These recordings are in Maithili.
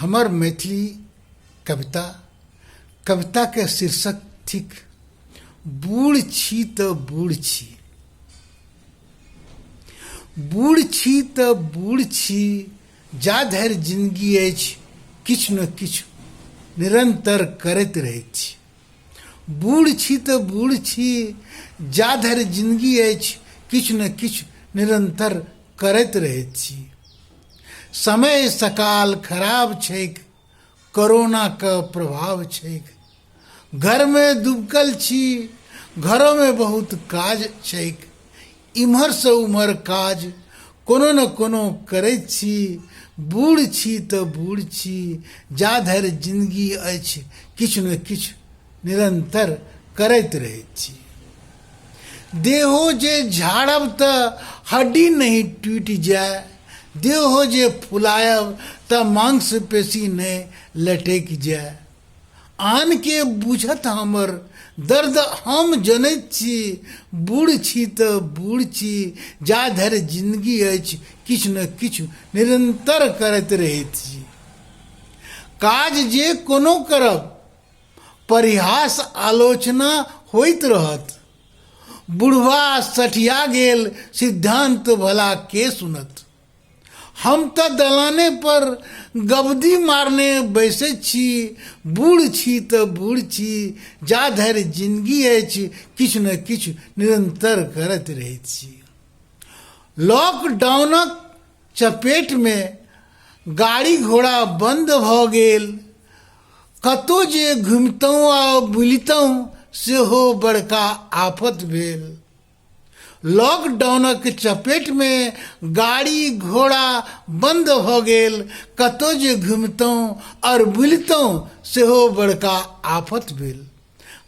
हमर मैथिली कविता कविताके शीर्षक थिक बूढ़ छी तऽ बूढ़ छी। बूढ़ छी तऽ बूढ़ छी, जा धरि जिनगी अछि किछु ने किछु निरन्तर करैत रहैत छी। बूढ़ छी तऽ बूढ़ छी, जा धरि जिनगी अछि किछु ने किछु निरन्तर करैत रहैत छी। समय सकाल खराब छैक, कोरोनाके प्रभाव छैक, घरमे दुबकल छी, घरोमे बहुत काज छैक, इम्हरसँ उम्हर काज कोनो ने कोनो करैत छी। बूढ़ छी तऽ बूढ़ छी, जा धरि जिनगी अछि किछु ने किछु निरन्तर करैत रहैत छी। देहो जे झाड़ब तऽ हड्डी नहि टूटि जाय, देहो जे फुलायब तऽ मांसपेशी नहि लटकि जाय। आनके बुझत हमर दर्द हम जनैत छी, बूढ़ छी तऽ बूढ़ छी, जा धरि जिनगी अछि किछु ने किछु निरन्तर करैत रहैत छी। काज जे कोनो करब परिहास आलोचना होइत रहत, बुढ़वा सठिया गेल सिद्धांत भला के सुनत। हम तऽ दलाने पर गबदी मारने बैसै छी, बूढ़ छी तऽ बूढ़ छी, जा धरि जिनगी अछि किछु ने किछु निरन्तर करैत रहैत छी। लॉकडाउनक चपेटमे गाड़ी घोड़ा बन्द भऽ गेल, कतहु जे घुमितहुँ आ बुलितहुँ सेहो बड़का आफत भेल। लॉकडाउनक चपेटमे गाड़ी घोड़ा बन्द भऽ गेल, कतहु जे घुमितहुँ आओर बुलितहुँ सेहो बड़का आफत भेल।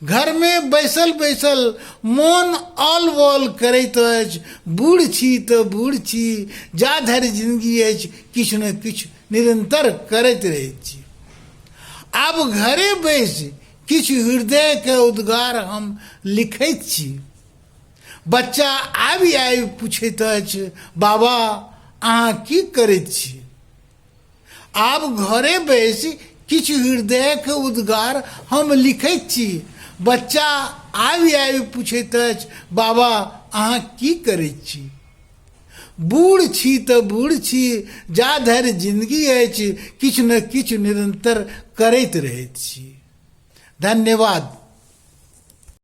घरमे बैसल बैसल मोन ऑल बॉल करैत अछि, बूढ़ छी तऽ बूढ़ छी, जा धरि जिनगी अछि किछु ने किछु निरन्तर करैत रहैत छी। आब घरे बैसि किछु हृदयके उद्गार हम लिखैत छी। बच्चा आबि आबि पूछैत अछि, बाबा अहाँ की करैत छी? आब घरे बैसि किछु हृदयके उद्गार हम लिखैत छी। बच्चा आबि आबि पूछैत अछि, बाबा अहाँ की करैत छी? बूढ़ छी तऽ बूढ़ छी, जा धरि जिनगी अछि किछु ने किछु निरन्तर करैत रहैत छी। धन्यवाद।